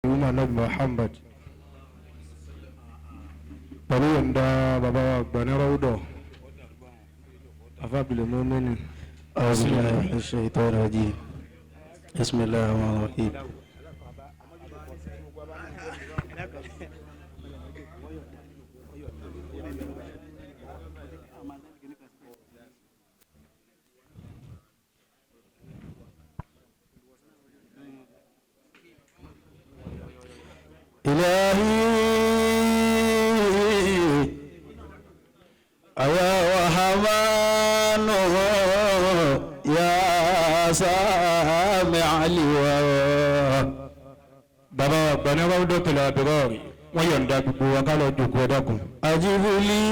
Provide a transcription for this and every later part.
Àlùmọ́ Anabi Muhammad pẹ̀lú yọ̀ǹda bàbá wa gbanáráwùdọ̀ afábìlẹ̀ mọ́mẹ́ni. أعوذ بالله من الشيطان الرجيم. بسم الله الرحمن الرحيم. إلهي أيا رحمن يا سامع الورى. Bàbá wa gbanáráwùdọ̀ tẹ̀lé abẹ́rẹ́ wọ́n yọ̀ǹda gbogbo wa ká lọ jòkó, ẹ dákun. أجب لي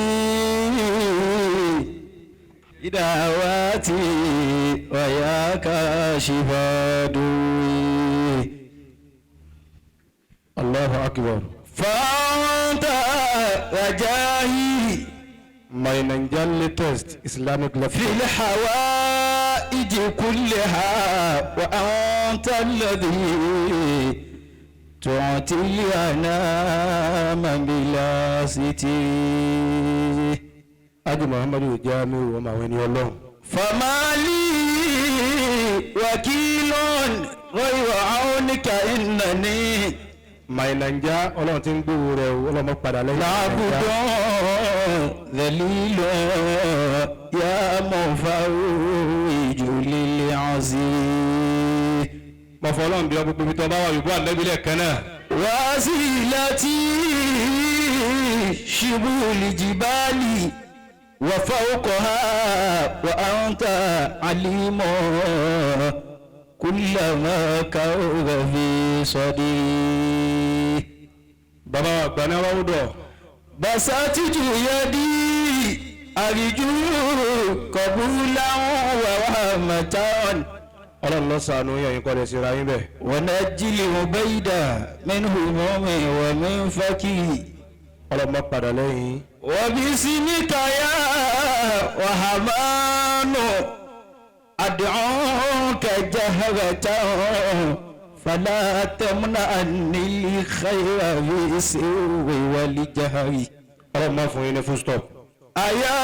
دعواتي ويا كاشف دوي. Allahu akbar. فأنت رجائي My Naija latest Islamic في lecture. الحوائج كلها، وأنت الذي تعطي الأنام بلا ستي. Ájì Muhammadu Jamiu ọmọ àwọn ẹni Ọlọ́run. فما لي وكيل غير عونك، إنني My Naija, Ọlọ́run ti ń gbòòrò rẹ̀ o, Ọlọ́run padà lẹ́yìn. لعبد ذليل يا مفوج للعزيز. Mo fọ Ọlọ́run bí ọ, gbogbo ibi tó bá wà, yòókù ànábì lẹ́ẹ̀kan náà. وسيلتي شبه الجبال وفوقها، وأنت عليم كل ما كوب في صدري. Bàbá wa gbanáráwùdọ̀. بسطت يدي أرجو قبولا ورحمة. Ọlọ́run ló ṣàánú yẹn kọ́ lè ṣe ra yín bẹ́ẹ̀. ونجي العبيد من هموم ومن فكي. Ọlọ́run má padà lẹ́yìn. وباسمك يا رحمن أدعوك جهرة، فلا تمنعني الخير في السر والجهر. Ọlọ́run má fún yín ní full stop. أيا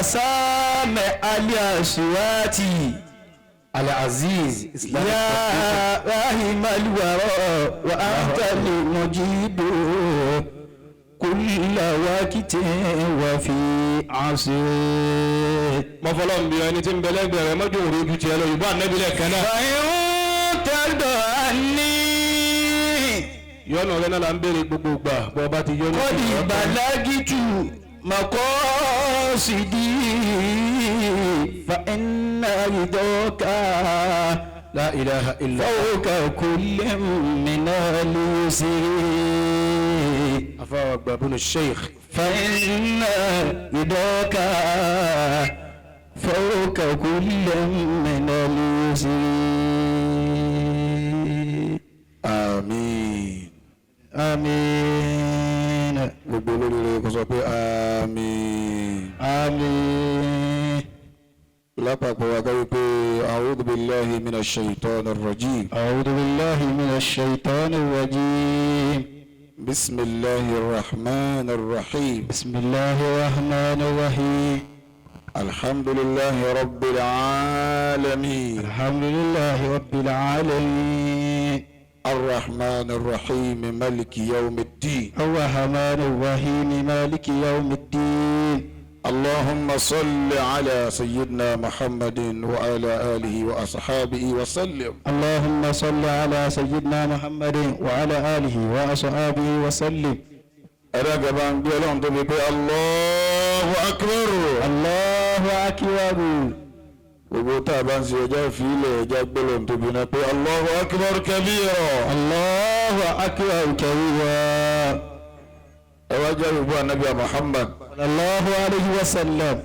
سامع الأصوات. Al-Aziz Islamic. يا راحم الورى، وأنت المجيب كل وقت وفي عصر. Mo fọlọ́run bí ẹni tí ń bẹ lẹ́gbẹ̀ẹ́ rẹ mọ́jú òru ojú tiẹ̀ lọ, yòókù ànábì lẹ́ẹ̀kan náà. فإن ترضى عني Yọ́nù rẹ náà là ń béèrè gbogbo gbà bọ́ ọba ti yọ́nù. قد بلغت مقاصدي، فإن رضاك La ilaha illa. فوق كل من اليسر. Afáwọn àgbà bùnú sheikh. فإن رضاك فوق كل من اليسر. Àmín. آمين. Gbogbo olóríire kò sọ pé àmín. آمين. Lápapọ̀ wa káwí pé أعوذ بالله من الشيطان الرجيم. أعوذ بالله من الشيطان الرجيم. بسم الله الرحمن الرحيم. بسم الله الرحمن الرحيم. الحمد لله رب العالمين. الحمد لله رب العالمين. الرحمن الرحيم، ملك يوم الدين. الرحمن الرحيم، مالك يوم الدين. اللهم صل على سيدنا محمد وعلى آله وأصحابه وسلم. اللهم صل على سيدنا محمد وعلى آله وأصحابه وسلم. Ẹ̀rọ bá ń gbé Ọlọ́run tó fi pé Allahu akbar. الله أكبر. Gbogbo tá a bá ń ṣe, ẹjọ́ ìfilẹ̀, ẹjọ́ gbọ́lọ̀ tóbi náà pé Allahu akbar kabira. الله أكبر كبيرا. Ẹ wá jẹ́ gbogbo anabi Muhammad. صلى الله عليه وسلم.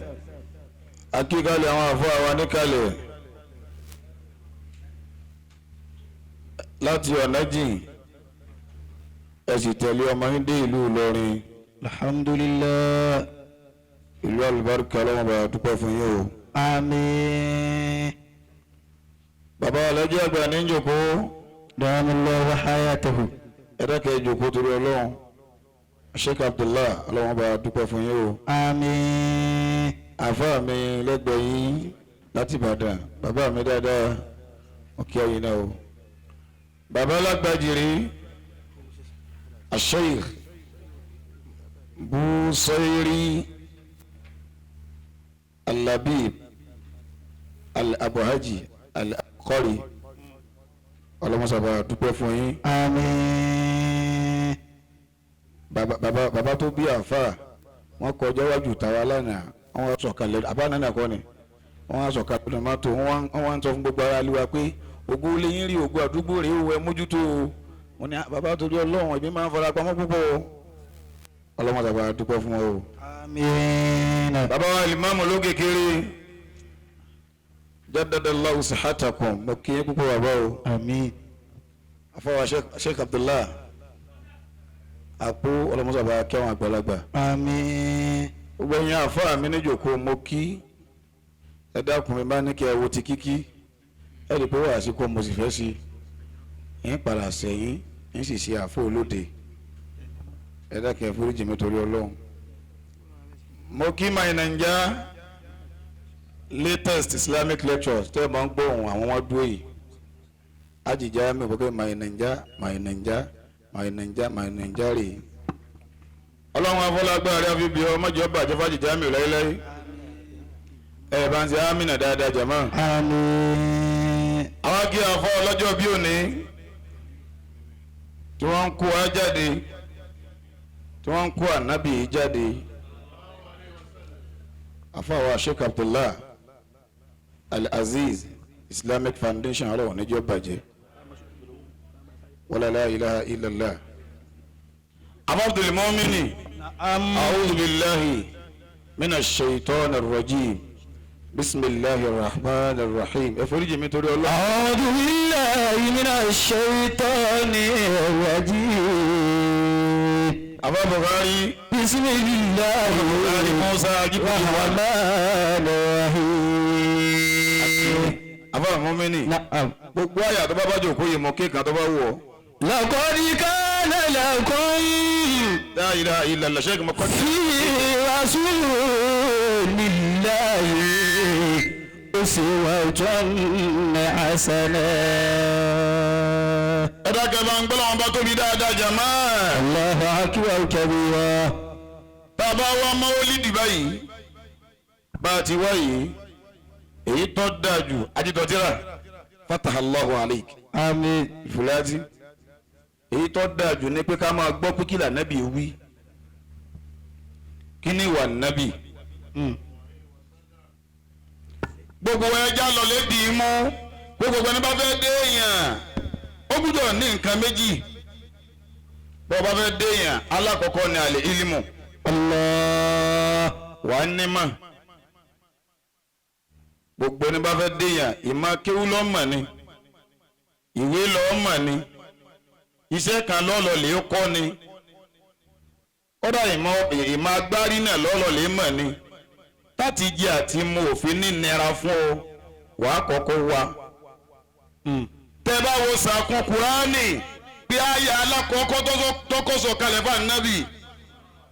Akíkalẹ̀ àwọn àfọ àwa níkàlẹ̀ láti ọ̀nà jìn, ẹ sì tẹ̀lé ọmọ yín dé ìlú Ìlọrin. الحمد لله. Ìlú àlùbáríkà, ọlọ́run bá dúpẹ́ fún yín o. آمين. Bàbá ọlọ́jọ́ àgbà ní jòkó. دام الله حياته. Ẹ dákẹ́ ìjòkó torí Ọlọ́run. Sheikh Abdullah, Ọlọ́run bá dúpẹ́ fún yín o. Àmín. Àfáà mi lẹ́gbẹ̀ẹ́ yín láti Ìbàdàn, bàbá mi dáadáa, ọkẹ ẹ̀yin náà o. Bàbá alágbàjìrì, Sheikh Busairi Alabib Al-Abuhaji Al-Qari, ọlọ́mọsàbà dúpẹ́ fún yín. Àmín. Bàbá bàbá bàbá tó bí àáfàá wọn kọjá wájú tàwa lánàá, wọn wá sọ̀kalẹ̀ àbá nánà kọ́ ni wọn wá sọ̀kalẹ̀ lọ́nà mọ́tò, wọn wá ń sọ fún gbogbo ara liwa pé ògo lẹ́yìn rí, ògo àdúgbò rèé o, ẹ mójútó o. Wọn ní bàbá torí Ọlọ́run, èmi máa ń fara pamọ́ púpọ̀ o. Ọlọ́mọsàbà dúpẹ́ fún wọn o. Àmín. Bàbá wa ìmáàmù ló kékeré, jadadallahu sihatakum, mo kí yín púpọ̀ bàbá o. Àmín. Afọwọ́ Sheikh Abdullah àpò, ọlọ́mọsàbà kí àwọn àgbàlagbà. Àmín. Gbogbo ẹ̀yin àfáà mi níjòkó, mo kí ẹ. Dákun, mi bá ní kí ẹ wo ti kíkí, ẹ rí i pé wàá sí kó mo sì fẹ́ sí i ń padà sẹ́yìn ń sì ṣe àfọ olóde. Ẹ dákun, ẹ foríjì mi torí Ọlọ́run. Mo kí my Naija latest Islamic lectures tẹ́ ẹ máa ń gbóhùn àwọn wọn dúró yìí, àjìjà mi ò pé my Naija, my Naija, my Naija, my Naija rèé. Ọlọ́run afọlágbára rẹ̀ fi bí ọ mọ́jọ́ bàjẹ́ fàjìjà mi láéláé. Ẹ bá ń ṣe amínà dáadáa jàmá. Àmín. Àwọn kí afọ ọlọ́jọ́ bí òní tí wọ́n ń kó wa jáde, tí wọ́n ń kó ànábì jáde, afọwọ́ Sheikh Abdullah Al-Aziz Islamic Foundation, ọlọ́run níjọ́ bàjẹ́, wala la ilaha illallah. Abdul Mu'mini, a'udhu billahi minash shaitanir rajim, bismillahir rahmanir rahim. Ẹ foríjì mi torí Ọlọ́run. أعوذ بالله من الشيطان الرجيم. Abá Bukhari. بسم الله Bukhari Musa Ajibuwa. الرحمن الرحيم. Abá Mọ́mìnì. نعم. Gbogbo àyà tó bá bá jòkó yìí, mọ̀ kéèkàn tó bá wù ọ́. لقد كان لكم La ilaha illallah, ṣẹ́gun mọ́kọ́. في رسول الله أسوة حسنة. Ẹ dákẹ́, bá ń gbọ́ lọ́wọ́n bá tóbi dáadáa jàmá. الله أكبر كبيرا. Tá a bá wá mọ́wólídì báyìí, bá a ti wá yìí, èyí tó dáa jù ajitọ̀tíra fatahallahu alayk. آمين. Ìfúláàtì, èyí tó dáa jù ní pé ká máa gbọ́ pé kí lànàbì wí, kí ni ìwà nàbì. Gbogbo ẹja lọ lédi mú, gbogbo ẹni bá fẹ́ dé èèyàn, ó gbúdọ̀ ní nǹkan méjì. Bọ́ ọ bá fẹ́ dé èèyàn, alákọ̀ọ́kọ́ ni àlè ilimu. Allah. Wà á nímọ̀. Gbogbo ẹni bá fẹ́ dé èèyàn, ìmọ̀ kéwú lọ́mọ̀ ni, ìwé lọ́mọ̀ ni, iṣẹ́ kan lọ́lọ́ lè kọ́ ni, kódà ìmọ̀ agbárí náà lọ́lọ́ lè mọ̀ ni. Láti jẹ àti mu òfin ní nira fún ọ, wàá kọ́kọ́ wá. Tẹ́ bá wo sàkún Kúránì bí àyà alákọ̀ọ́kọ́ tọ́kọ́ sọ̀kalẹ̀ fún Ànábì,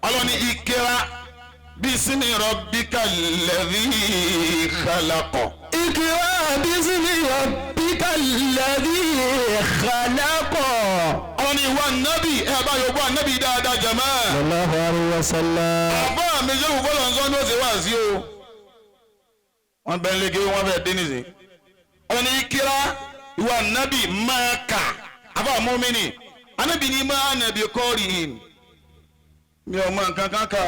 ọlọ́ni ìkera bismi rabbika alladhi khalaqa. اقرأ باسم ربك الذي خلق. Ọlọ́ni ìwà Ànábì, ẹ bá yọ̀bọ̀ Ànábì dáadáa jàmá. صلى الله عليه وسلم. Àbá mi yóò fọlọ́ nsọ́ ní ó ṣe wá sí o. Wọ́n bẹ́ẹ̀ lé kí wọ́n fẹ́ dín nìsín. Ọlọ́ni ìkera, ìwà Ànábì máa kà. Àbá mọ́mìnì, Ànábì ní máa nàbì kọ́ọ̀rì in. Mi ò mọ nǹkan kan kà.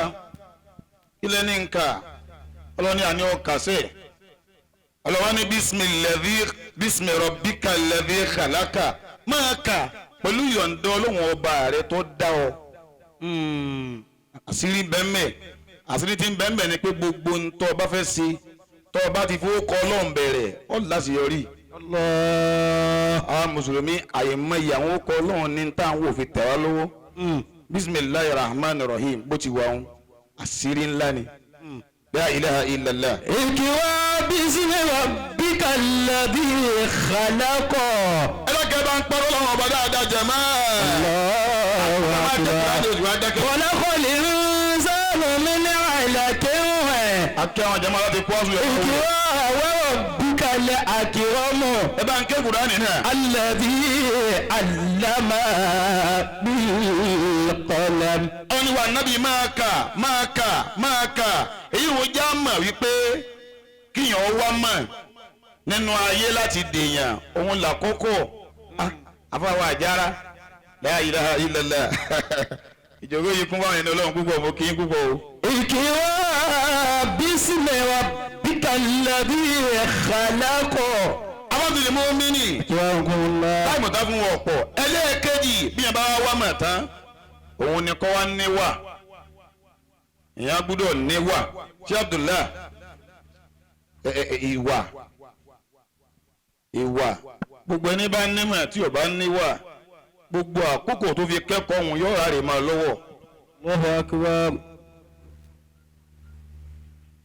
Ilẹ̀ ní nǹka. Ọlọ́ni àní ọkà sẹ́ẹ̀. Ọlọ́wọ́n ní bismi rabbika alladhi khalaqa, máa kà pẹ̀lú yọ̀ǹda Ọlọ́run ọba rẹ tó dá ọ. Àṣírí bẹ́ẹ̀mẹ̀, àṣírí tí ń bẹ́ẹ̀mẹ̀ ni pé gbogbo ń tọ́ ọ bá fẹ́ ṣe, tọ́ ọ bá ti fowó kọ Ọlọ́run bẹ̀rẹ̀, ọ láṣeyọrí. Allah. Àwọn mùsùlùmí àyèmọye àwọn kọ Ọlọ́run ní táwọn ò fi tẹ̀ wá lọ́wọ́. Bisimilahi rahman rahim, bó ti wà ń àṣírí ńlá ni. La ilaha illallah. اقرأ باسم ربك الذي خلق. Ẹ dákẹ́. Ẹ bá ń pẹ́rọ lọ́wọ́ ọba dáadáa jẹ̀ mọ́. الله أكبر. خلق الإنسان من علق. Akẹ́ àwọn jama láti kó àṣù yẹn. اقرأ وربك الأكرم. Ẹ bá ń ké Kùránì náà. الذي علم بالقلم. Wọ́n ní wa nábì máa kà, máa kà, máa kà. Èyí wo já mọ̀ wípé kíyàn wá mọ̀ nínú ayé láti dèèyàn òun làkókò. Àfàwọn àjára, la ilaha illallah. Ìjọba yìí kún fáwọn ẹni ọlọ́run púpọ̀, mo kí yín púpọ̀ o. اقرأ باسم ربك الذي خلق. Àwọn mú mi nì. أكرمكم الله. Táìmù tá fún wọn ọ̀pọ̀. Ẹlẹ́ẹ̀kejì, bí yẹn bá wá mọ̀ tán, òun ni kọ́ wá níwà. Ìyẹn gbúdọ̀ níwà. Ṣé Abdullah, ìwà, ìwà, gbogbo ẹni bá nímọ̀ tí ò bá níwà, gbogbo àkókò tó fi kẹ́kọ̀ọ́ òun yóò rà rè máa lọ́wọ́. الله أكبر.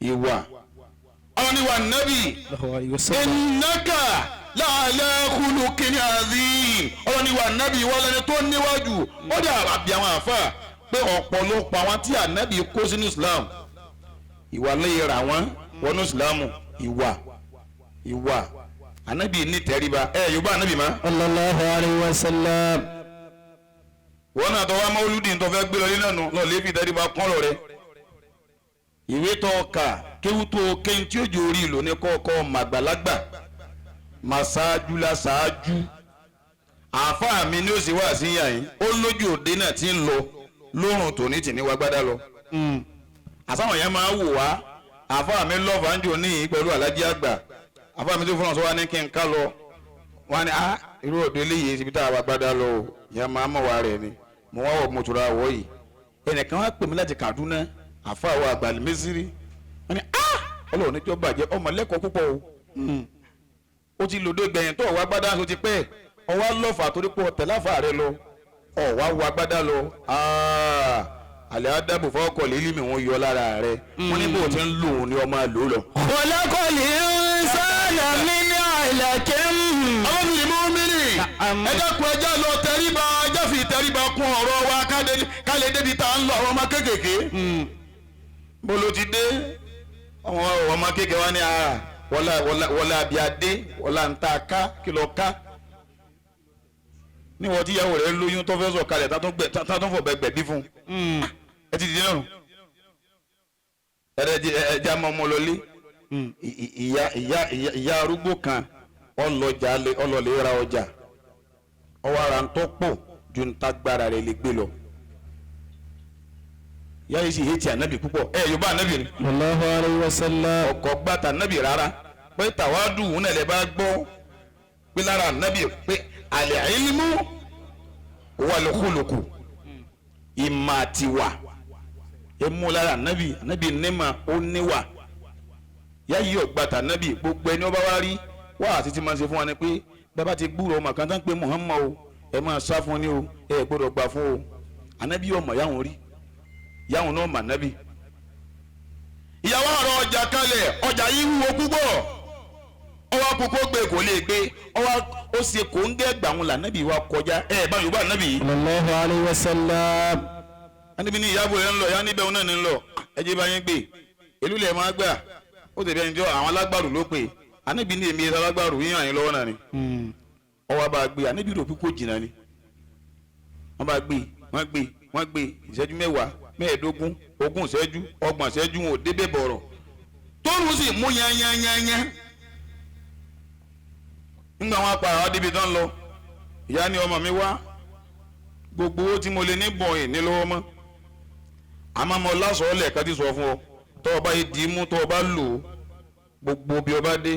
Ìwà. Àwọn níwà nábì. الله عليه وسلم. إنك لعلى خلق عظيم. Ọ̀rọ̀ ni wà nábì wọ́n lẹ́ni tó níwájú. Ó dà àbí àwọn àfà pé ọ̀pọ̀lọpọ̀ àwọn tí ànábì kó sínú Islam, ìwà lóye rà wọ́n wọnú Islam. Ìwà, ìwà, ànábì ní tẹríba. Ẹ yorùbá ànábì má. صلى الله عليه وسلم. Wọn náà tọ́ wá mọ́lúdì tó fẹ́ gbé lọ nínú lọ lè fi tẹríba kán lọ rẹ. Ìwé tó kà, kéwú tó kéwú tí ó jò orí ìlò ní kọ́kọ́ màgbàlagbà màsáájú la ṣáájú. Àáfàá mi ní ó sì wá sí yàn yín, ó lójú òde náà tí ń lọ lórun tòní tì ní wá gbádá lọ. Àsáwọn yẹn máa wò wá. Àáfàá mi lọ́ọ̀fà ń jò níyì pẹ̀lú alájí àgbà. Àáfàá mi tó fúnra sọ wá ní kí n ká lọ wọn ni ah, irú òde eléyìí síbi tá a wá gbádá lọ o, ìyẹn máa mọ̀ wá rẹ̀ ni mo wá wọ̀ mọ̀tòrò àwọ̀ yìí. Ẹnìkan wá pè mí láti Kaduna, àáfàá wa àgbà Mísírì. Wọn ni ah, Ọlọ́run níjọ́ bàjẹ́, ọmọ lẹ́kọ̀ọ́ púpọ̀ o, ó ti lòdó gbẹ̀yìn tó ọ̀wá gbádá tó ti pẹ́ ọwá lọ́fà torí pé ọ̀tẹ̀ láfà rẹ lọ ọ̀wá wa gbádá lọ. Àlẹ́ adábò fọwọ́kọ̀ lílí mi wọ́n yọ lára rẹ. Wọ́n ní bó o ti ń lò ó ní ọmọ lò ó lọ. خلق الإنسان من علق. Àwọn mi mú mi nì. Ẹ dákun, ẹjá lọ tẹríba, ẹjá fi tẹríba kún ọ̀rọ̀ wa kálẹ̀ débi tá à ń lọ. Àwọn ọmọ kéékèèké bó ló ti dé, ọmọ ọmọ kéékèèké wa ní ara wọlá wọlá wọlá abiadé wọlá ń ta ká kí lọ ká níwọ̀n tí ìyàwó rẹ̀ lóyún tó fẹ́ sọ̀ kalẹ̀, tá tó fọ̀ bẹ́ẹ̀ gbẹ̀bí fún un. Ẹ ti dìde náà, ẹ ẹ jẹ́ àmọ́ ọmọ lọlé. Ìyá ìyá ìyá ìyá arúgbó kan ọlọjà ọlọlẹ ra ọjà, ọwọ́ ara ń tọ́ pọ̀ ju ń tagbára rẹ̀ lè gbé lọ. Ìyá yìí sì hétí ànábì púpọ̀. Ẹ yorùbá ànábì ni. Sallallahu alayhi wa sallam. Ọkọ̀ gbàtà ànábì rárá pé tàwádù òun náà lè bá gbọ́ pé lára ànábì pé al-ilmu wal-khuluqu, ìmọ̀ àtiwà ẹ mú lára ànábì. Ànábì nímà, ó níwà. Ìyá yìí ọ̀gbàtà ànábì. Gbogbo ẹni ọba wa rí wá àti tí máa ń ṣe fún wa ni pé bàbá ti gbúrò ọmọ kan tó ń pè Muhammad o, ẹ máa sá fún ni o, ẹ gbọ́dọ̀ gbà fún o. Ànábì ọmọ yàwọn rí yàwọn náà mà nábì. Ìyàwó ọ̀rọ̀ ọjà kalẹ̀, ọjà yìí wúwo púpọ̀, ọwọ́ kókó gbé kò lè gbé, ọwọ́ ó ṣe kò ń gẹ́ gbàùn lànàbì wa kọjá. Ẹ bá yorùbá nàbì yìí. Sallallahu alayhi wa sallam. Ànábì ní ìyàbò rẹ̀ ń lọ, ìyá níbẹ̀ òun náà ní ń lọ. Ẹ jẹ́ bá yín gbé, èlú lẹ̀ máa gbà ó tẹ̀lé ẹni jọ àwọn alágbàrù ló pè. Ànábì ní èmi ẹ̀ alágbàrù yíyan yín lọ́wọ́ náà ni. Ọwọ́ bá gbé, Ànábì rò pípò jìnnà ni. Wọ́n bá gbé, wọ́n gbé, wọ́n gbé, ìṣẹ́jú 10, 15, 20 ìṣẹ́jú, 30 ìṣẹ́jú, wọn ò débẹ̀ bọ̀rọ̀. Tóòrùn sì mú yányányányá. Nígbà wọn pa àwọn débi tán lọ, ìyá ni ọmọ mi wá, gbogbo owó tí mo lè ní bọ̀ yìí ní lọ́wọ́ mọ́, àmọ́ mo lásọ̀ọ́ lẹ̀ka ti sọ fún ọ, tọ́ ọ bá yìí dì í mú, tọ́ ọ bá lò ó, gbogbo bí ọ bá dé,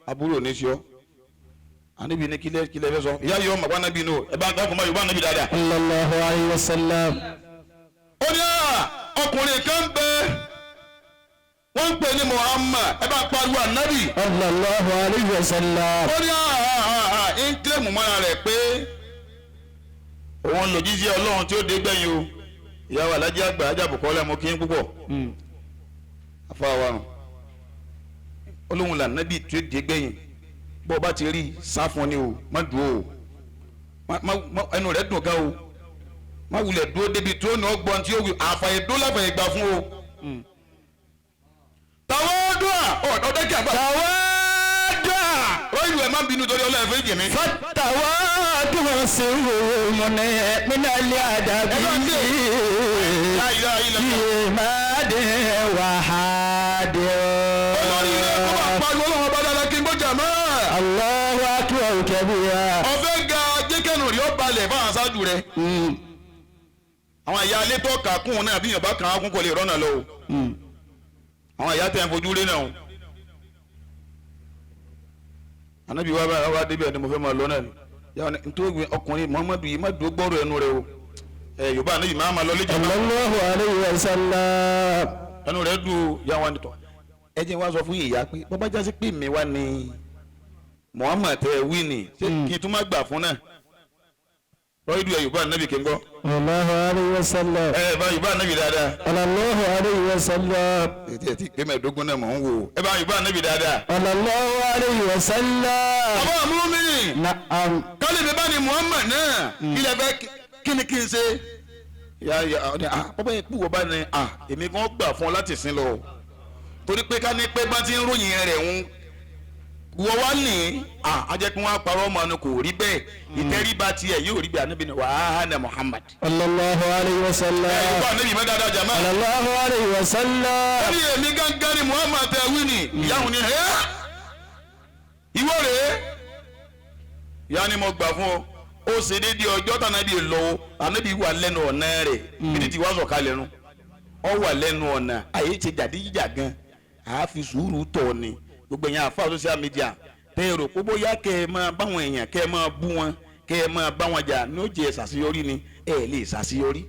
àbúrò ní sí ọ. Àníbi ní kílẹ̀ kílẹ̀ fẹ́ sọ ìyá yìí, ọmọ àpá nábì nù. Ẹ bá ń dákun bá yorùbá nábì dáadáa. Sallallahu alayhi wa sallam. Ó ní ọkùnrin kan bẹ, wọ́n ń pè ní Muhammad. Ẹ bá pariwo ànábì. Sallallahu alayhi wa sallam. Ó ní ń kílẹ̀mù mọ́ra rẹ̀ pé òun lòjíṣẹ́ Ọlọ́run tí ó dé gbẹ̀yìn o. Ìyàwó alájí àgbà ajábùkọ́ lẹ́mọ kí n púpọ̀ afáwa olóhùn làǹnábì tí ó dé gbẹ̀yìn. Bó o bá ti rí sáfún ni o, má dùn o. Ẹnu rẹ̀ dùn gan o, má wulẹ̀ dúró débi tó ní ọgbọ́n tí ó wù àfàyè dó láfàyè gbà fún o. Tàwádùá ọ̀dọ́dẹ́kẹ̀ àgbà. Tàwádùá. Rọ́ìlú ẹ̀ má bínú torí ọlọ́ọ̀ fẹ́ jẹ̀mí. Fàtàwádùá sirrun minal adabi. La ilaha illallah. Ìmáàdé wàhádé. Olórí ilé kó bá pariwo ọlọ́run ọba dáadáa kí n gbọ́jà mọ́. Allahu akbar kabira. Ọ̀fẹ́ ga jẹ́kẹ̀nù rí ó balẹ̀ fáwọn aṣáájú rẹ̀. Àwọn ìyá alẹ́ tó kà kún un náà bí yàn bá kàn án kún kò lè rọ́nà lọ o. Àwọn ìyá tẹ̀ ń fojú rí náà o. Ànábì wa báyìí wá débi ẹni mo fẹ́ máa lọ náà ni. Yàrá nítorí ọkùnrin Muhammadu yìí má dúró gbọ́rọ̀ ẹnu rẹ o. Ẹ Yorùbá ànábì máa ma lọ lẹ́jọ́ náà. Sallallahu alayhi wa sallam. Ẹnu rẹ dùn o, yà wọn tọ. Ẹ jẹ́ wá sọ fún ìyá pé bàbá jásí pé mi wá ní Muhammad tẹ wí ni ṣé kí n tún má gbà fún náà. Rọ́ìdù ẹ̀ Yorùbá ànábì kì í gbọ́. Sallallahu alayhi wa sallam. Ẹ bá Yorùbá ànábì dáadáa. Sallallahu alayhi wa sallam. Ètí ẹ̀ tí pé mẹ́ẹ̀ẹ́dógún náà mò ń wò ó. Ẹ bá Yorùbá ànábì dáadáa. Sallallahu alayhi wa sallam. Bàbá àmúrú mi nì. Na'am. Kálí mi bá ní Muhammad náà. Kí lẹ fẹ́ kí ni kí n ṣe? Ya ya ọ ní ah bàbá yẹn kúwọ́ bá ní ah èmi gan gbà fún ọ láti sin lọ. Torí pé ká ní pé bá ti ń ròyìn rẹ̀ ń wọ́n wá ní ah ajẹ́ pé wọ́n á parọ́ ọmọ ni kò rí bẹ́ẹ̀. Ìtẹríba tiẹ̀ yóò rí bẹ́ẹ̀ ànábì ni wàá hànà Muhammad. Sallallahu alayhi wa Ẹ sallam. Yorùbá ànábì mẹ́ dáadáa jàmá. Sallallahu alayhi wa sallam. Ó ní èmi gángan ni Muhammad tẹ wí ni ìyá òun ni ẹ́ ìwọ rèé ìyá ni mo gbà fún ọ ó ṣe déédéé ọjọ́ tànàbí lọ ànábì wà lẹ́nu ọ̀nà rẹ̀ bíi ti wá sọ̀kalẹ̀ nu ọ wà lẹ́nu ọ̀nà àyè ti jàdíjà gan àá fi sùúrù tọ̀ ni gbogbo èèyàn àfa social media tẹ èrò kó bóyá kẹ ẹ máa báwọn èèyàn kẹ ẹ máa bú wọn kẹ ẹ máa bá wọn jà ní ó jẹ ṣàṣeyọrí ni ẹ lè ṣàṣeyọrí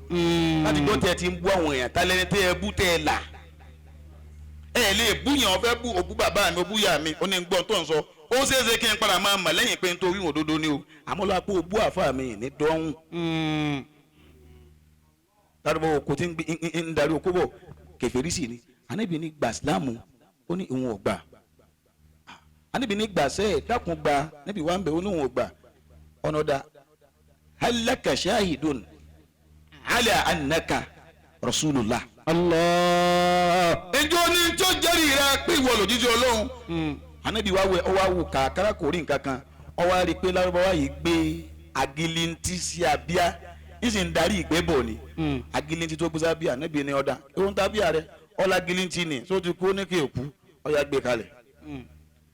láti gbọ́ tẹ ẹ ti ń bú àwọn èèyàn tálẹ́ni tẹ ẹ bú tẹ ẹ là ẹ lè búyàn ọfẹ bú òbú bàbá mi òbú yà mi ó ní gbọ́n tó ń sọ ó ṣeéṣe kí n padà máa mọ̀ lẹ́yìn pé n tó wíwọ̀n òdodo ni o àmọ́ lọ́wọ́ pé òbú àfa mi ní dọ́hùn. Ládùúgbò oko tí ń darí oko bọ̀ kèfèrí sì ni ànábì ní gbà sílámù ó ní ìwọ̀n ọ̀gbà ànábì ní gbà sẹ́ẹ̀ dákun gbà níbi wà ń bẹ̀ ó ní ìwọ̀n ọ̀gbà ọ̀nà ọ̀dà halaka shahidun ala annaka rasulullah. Allah. Ǹjẹ́ o ní tí ó jẹ́rìí rẹ pé ìwọ lòjíṣẹ́ Ọlọ́run? Ànábì wa wẹ ọwọ́ awò kàkàrà kò rí nǹkan kan ọwọ́ á rí i pé lárúbáwá yìí gbé agilinti sí abíyá ń sì ń darí ìgbẹ́ bọ̀ ni agilinti tó gbé sábíà Ànábì ní ọ̀dà ohun tábíà rẹ ọ̀là agilinti ni tó ti kú ní kí èkú ọ̀yà gbé kalẹ̀.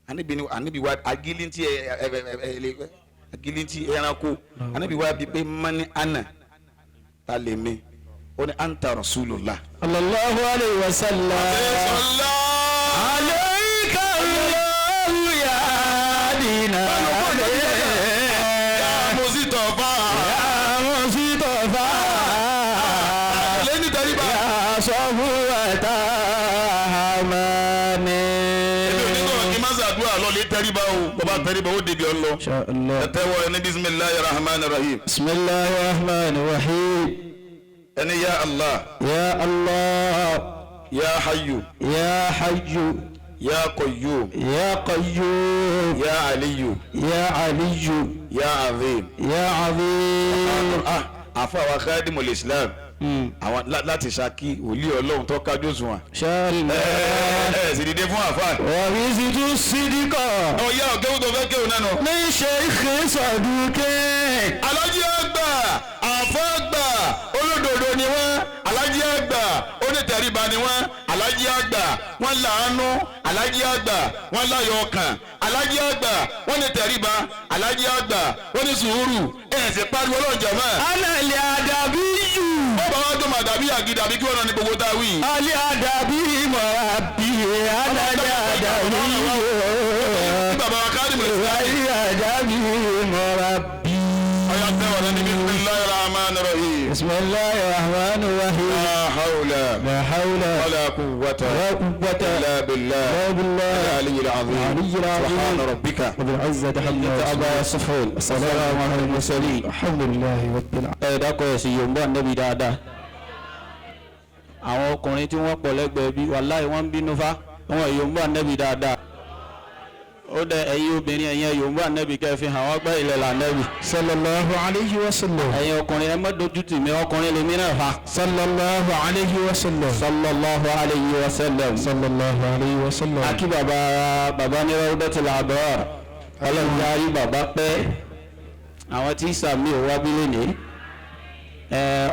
Ànábì ní Ànábì wa agilinti ẹ ẹ ẹ ẹ agilinti ẹranko Ànábì wa bí pé mani ana ta lè mi ó ní anta rasulullah. Sallallahu alayhi wa sallam. Sọlá. Alayka Allahu ya dina. Mo sì tọ̀ fà. Ya Mustafa. Lẹ́ni tẹríba. Ya Safwata Hamani. Èmi ò ní sọ̀rọ̀ kí n má ṣàdúrà lọ lè tẹríba o. Bàbá tẹríba ó débi ọlọ. Insha Allah. Ẹ tẹ́wọ́ ẹni bisimilahi rahman rahim. Bismillahir Rahmanir Rahim. Ẹni ya Allah, Ya Allah. ya hayyu, Ya Hayyu. ya qayyum, Ya Qayyum. ya aliyu, Ya Aliyyu. ya azim. Ya Azim. Ah, àfọ àwọn khadimul Islam. Àwọn láti Ṣakí, wòlíì Ọlọ́run tó kájú òṣùwọ̀n. Insha Allah. Ẹ ẹ sì dìde fún àfáà. ورزق الصدق Ọ̀ya ọ̀gẹ́wò tó fẹ́ kéwòn náà nù. من شيخ صدوق Alájí àgbà àfọ àgbà olódodo ni wọ́n alájí àgbà onítẹríba ni wọ́n alájí àgbà wọ́n láàánú alájí àgbà wọ́n láyọ̀ ọkàn alájí àgbà wọ́n ní tẹríba alájí àgbà wọ́n ní sùúrù ẹ̀ sì pariwo ọlọ́njọ́ mọ́. أنا الأدبي bọ́ọ̀bà wa tó máa dàbí àgídà àbí kí wọ́n náà ní gbogbo tá a wí. الأدبي مربي أنا الأدبي Bí bàbá wa kárí mọ̀ الأدبي مربي ọ̀yà tẹ́wọ̀n ní bismillahir rahmanir rahim. بسم الله الرحمن الرحيم La hawla لا حول wala quwwata ولا قوة illa billah. إلا بالله العلي العظيم. العلي العظيم. سبحان ربك رب العزة عما يصفون والسلام على المرسلين الحمد لله رب العالمين. Ẹ dákọ̀ ẹ̀sìn yorùbá nẹ́bi dáadáa. Àwọn ọkùnrin tí wọ́n pọ̀ lẹ́gbẹ̀ẹ́ bí wàláì wọ́n ń bínú fa wọn yorùbá nẹ́bi dáadáa. Ó dẹ ẹ̀yin obìnrin, ẹ̀yin Yorùbá nẹ́bí kẹ́ fi hàn wọ́n gbẹ́ ilẹ̀ là nẹ́bí. Sallallahu alayhi wa sallam. Ẹ̀yin ọkùnrin, ẹ má dojú tì mí, ọkùnrin lèmi náà fa. Sallallahu alayhi wa sallam. Sallallahu alayhi wa sallam. Sallallahu alayhi wa sallam. Akí bàbá bàbá ní Rawdatul Abrar, ọlọ́run yarí bàbá pẹ́. Àwọn tí sàmì ò wá bí lónìí,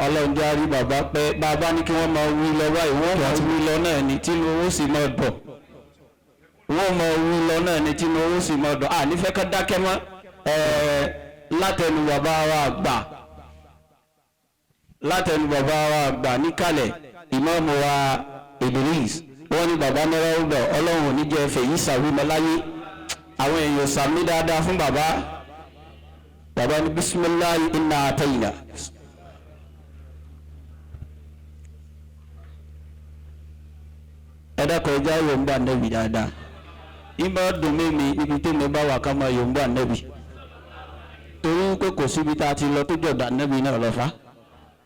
ọlọ́run yarí bàbá pẹ́. Bàbá ní kí wọ́n máa wí lọ báyìí, wọ́n máa wí lọ náà ní tí owó sì máa dọ̀, wọ́n máa wí lọ náà ní tí owó sì máa dọ̀. À nífẹ̀ẹ́ ká dákẹ́ mọ́. Látẹnu bàbá wa àgbà, látẹnu bàbá wa àgbà níkàlẹ̀, ìmáàmù wa Idris, wọ́n ní bàbá náírà ó bọ̀. Ọlọ́run ò ní jẹ́ fèyí sàwímọ́ láyé. Àwọn èèyàn sàmí dáadáa fún bàbá. Bàbá ní bisimilahi inna atayina. Ẹ dákọ̀, ẹja yòǹbó ànẹ́bì dáadáa. Ìbá dùn mí mi ibi tí mi bá wà ká máa yòǹbó ànẹ́bì, torí pé kò síbi tá a ti lọ tó jọ̀dọ̀ ànẹ́bì náà lọ́fà.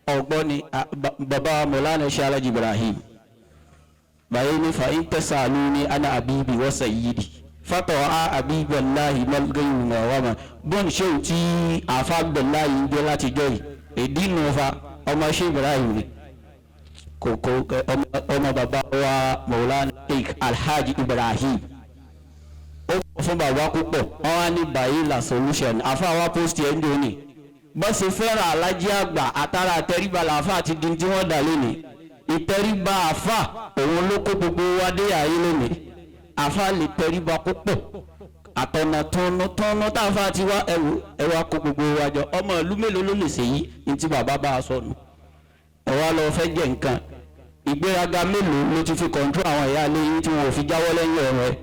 Ọ̀gbọ́n ni bàbá Mọ̀lánà ṣe Alhaji Ibrahim báyìí ní fa in tasaluni ana abibi wa sayyidi fatọ a abiballahi malgayu ma wama bọ́n ṣéwù tí àfa abdullahi ń jẹ́ láti jọ́ yìí. Èdè nù fa ọmọ ṣé Ibrahim ni kò kò ọmọ bàbá wa Mọ̀lánà Sheikh Alhaji Ibrahim. Ó kọ̀ fún bàbá púpọ̀. Wọ́n wá ní báyìí la solution. Àfa wa post ẹ̀ ń dòní bọ́sì fẹ́ràn alájí àgbà àtàrà àtẹríba làáfà àti di tí wọ́n dà lónìí. Ìtẹríba àfà òun ló kó gbogbo wa dé àyè lónìí. Àfà lè tẹríba púpọ̀ àtọ̀nà tọ́nà tọ́nà táfà ti wá ẹwù ẹwà kó gbogbo wa jọ. Ọmọ ìlú mélòó ló lè ṣèyí ní tí bàbá bá a sọnù? Ẹ̀wá lọ fẹ́ jẹ nǹkan. Ìgbéraga mélòó ló ti fi kọ̀ǹtró àwọn ìyá ilé yín tí wọn ò fi jáwọ́ lẹ́yìn ọ̀rọ̀ ẹ̀?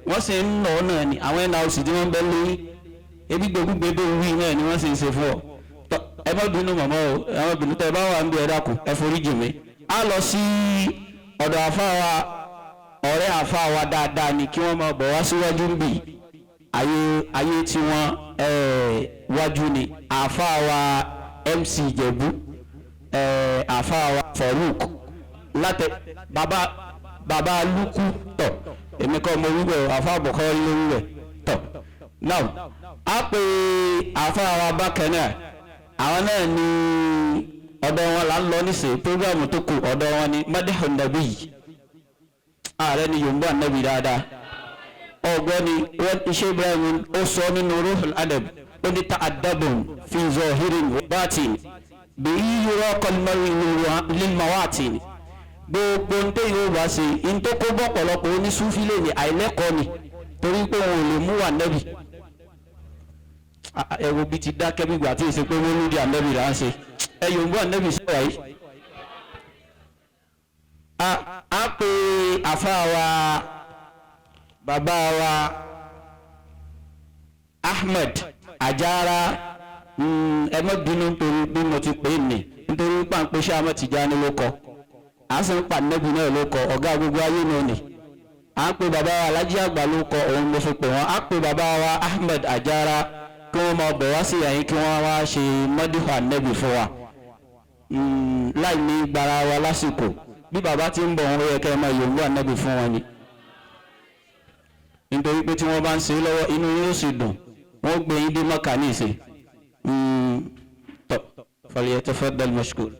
Wọ́n sì ń nà ọ́ náà ni. Àwọn NRC tí wọ́n ń bẹ́ lóyún ebi gbogbo tó wí náà ni wọ́n sì ń ṣe fún ọ. Tọ́, ẹ má bínú màmá o, ẹ má bínú. Tẹ́ ẹ bá wà ń bí, ẹ dákun, ẹ forí jì mí. A lọ sí ọ̀dọ̀ àfa wa, ọ̀rẹ́ àfa wa dáadáa ni, kí wọ́n máa bọ̀ wá síwájú ń bì. Ayé ayé tí wọ́n wájú ni àfa wa MC Ìjẹ̀bú, àfa wa Farouk látẹ bàbá bàbá lukú. Tọ, èmi kọ́ mo wíwẹ̀, àfa Bukhari ló wíwẹ̀. Tọ, now a pè àfa wa bákan náà. Àwọn náà ní ọ̀dọ̀ wọn là ń lọ nísìnyí. Programu tó kù, ọ̀dọ̀ wọn ni madihun nabi. Ààrẹ ni yorùbá nabi dáadáa. Ọgbọ́n ni wọ́n iṣẹ́ Ibrahim ó sọ nínú Ruhul Adab, ó ní ta'addabun fi zahirin wa batin bí yuraqal mar'i lil mawatin. Gbogbo ń tẹ́ yóò bá ṣe ń tó kó bọ́ pọ̀lọpọ̀ onísúfí lè ní àìlẹ́kọ̀ọ́ ni, torí pé wọn ò lè mú wà nẹ́bì. Ẹ wo bí ti dákẹ́ bí gbà tí èsì pé wọ́n lóde ànẹ́bì là ń ṣe. Ẹ yòǹbó ànẹ́bì sọ̀rọ̀ yìí. A pe àfa wa, bàbá wa Ahmed Ajara. Ẹ má bínú nítorí bí mo ti pè é nì, nítorí pàǹpẹ́ ṣé Ahmed Tijani ló kọ, à ń sì ń pa nẹ́bì náà ló kọ, ọ̀gá gbogbo ayé náà nì. À ń pe bàbá wa Alhaji àgbà ló kọ, òun mo fi pè wọ́n. À ń pe bàbá wa Ahmed Ajara kí wọ́n máa bọ̀ wá sí yàyín, kí wọ́n wá ṣe mọ́dífà nẹ́bì fún wa láì ní gbara wa lásìkò. Bí bàbá ti ń bọ̀, wọn yẹ kẹ́ ẹ máa yòǹgbò ànẹ́bì fún wọn ni, nítorí pé tí wọ́n bá ń ṣe lọ́wọ́, inú yóò sì dùn. Wọ́n gbé yín dé Mọ́kà ní ìsìn. Tọ́, falyatafaddal mashkur.